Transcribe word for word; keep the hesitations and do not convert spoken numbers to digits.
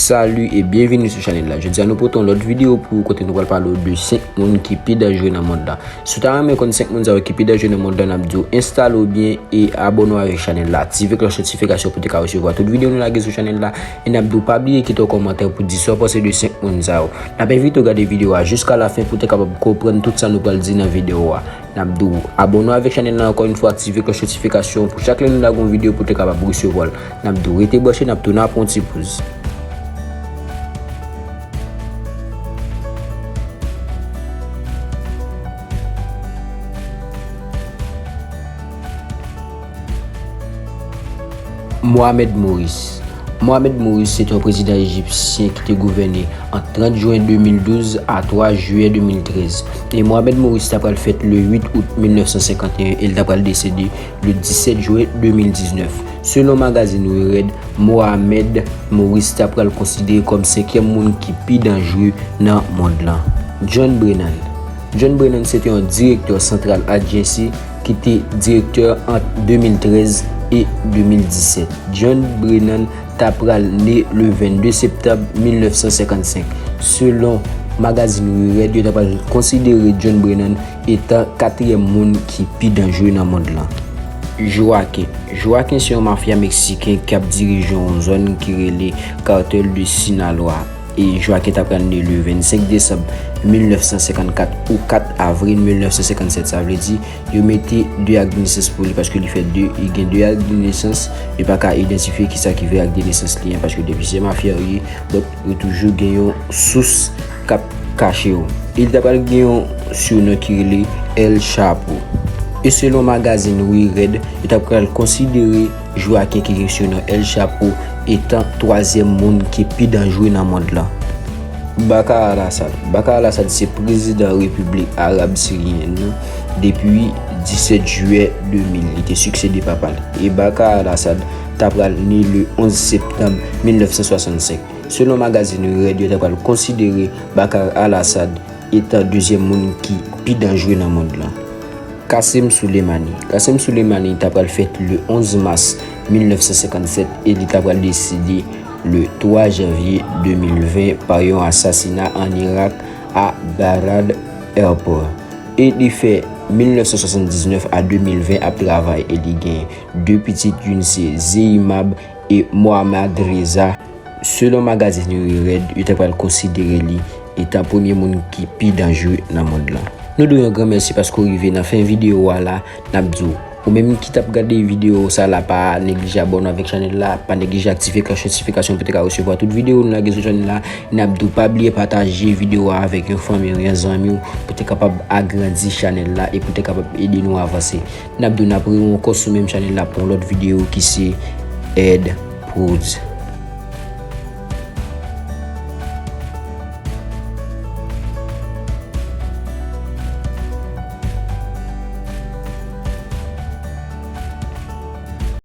Salut e byenvini sou chanèl la. Jodi a nou pote yon lòt videyo pou ou kote nou pral pale w de senk moun ki pi danjere nan mond la. Si w ta renmen konn senk moun sa yo ki pi danjere nan mond la, n ap di w enstale w byen e abòne w avèk chanèl la. Aktive klòch notifikasyon pou w te ka resevwa tout videyo nou lage sou chanèl la. E n ap di w pa bliye kite yon kòmantè pou di sa w panse de senk moun sa yo. N ap envite w gade videyo a jiska lafen pou w te kapab konprann tout sa nou pral di nan videyo a. N ap di w abòne w avèk chanèl la ankò yon fwa, aktive klòch notifikasyon pou chak lè nou lage yon videyo pou w te kapab resevwa l. N ap di w rete branche, n ap tounen apre yon ti poz. Mohamed Morsi. Mohamed Morsi se te yon prezidan ejipsyen ki te gouvène ant trant jen de mil douz a twa jiyè de mil trèz. E Mohamed Morsi ta pral fèt le uit out mil nèf san senkanteyen e l ta pral desede le disèt jen de mil diznèf. Selon magazin Wired, Mohamed Morsi ta pral konsidere kòm senkyèm moun ki pi danjere nan mond lan. John Brennan. John Brennan se te yon direktè Central Agency ki te direktè ant de mil trèz e de mil disèt. John Brennan ta pral ne le vennde septanm mil nèf san senkannsenk. Selon magazin Wired, yo ta pral konsidere John Brennan etan katriyèm moun ki pi danjere nan mond lan. Joaquin. Joaquin se yon mafya meksiken k ap dirije yon zòn ki rele Cartel de Sinaloa. E Joaquin ta pral ne le vennsenk desanm mil nèf san senkannkat ou kat avril mil nèf san senkannsèt. Sa vle di, yo mete de ak de nesans pou li paske li fè de, li gen de ak de nesans. Yo pa ka idantifye kisa ki vrè ak de nesans li an, paske depi se mafya yo ye, donk, yo toujou gen yon sous k ap kache yo. E li ta pral gen yon surnom ki rele El Chapo. E selon magazin Wired, yo ta pral konsidere Joaquin ki gen surnom El Chapo etan twazyèm moun ki pi danjere nan mond lan. Bachar al-Assad. Bachar al-Assad se prezidan Repiblik Arab Siryèn nan depi disèt jiyè de mil. Li te siksede papa l. E Bachar al-Assad ta pral ne le onz septanm mil nèf san swasannsenk. Selon magazin Wired, yo ta pral konsidere Bachar al-Assad etan dezyèm moun ki pi danjere nan mond lan. Qasem Soleimani. Qasem Soleimani ta pral fèt le onz mas mil nèf san senkannsèt e li ta pral desede le twa janvye de mil ven pa yon asasina ann Irak a Baghdad Airport. E li fè mil nèf san swasanndiznèf a de mil ven ap travay e li gen de pitit, youn se Zeimab e Mohammad Reza. Selon magazin Wired, yo ta pral konsidere li etan premye moun ki pi danjere nan mond lan. Nou di w yon gran mèsi paske w rive nan fen videyo a la. N ap di w, ou menm ki t ap gade videyo sa la, pa neglije abòne avèk chanèl la, pa neglije aktive klòch notifikasyon pou te ka resevwa tout videyo nou lage sou chanèl la. N ap di w pa bliye pataje videyo a avèk yon fanmi w, yon zanmi w, pou te kapab agrandi chanèl la e pou te kapab ede nou avanse. N ap di w n ap rewè ankò sou menm chanèl la pou yon lòt videyo ki se Ed Prodz.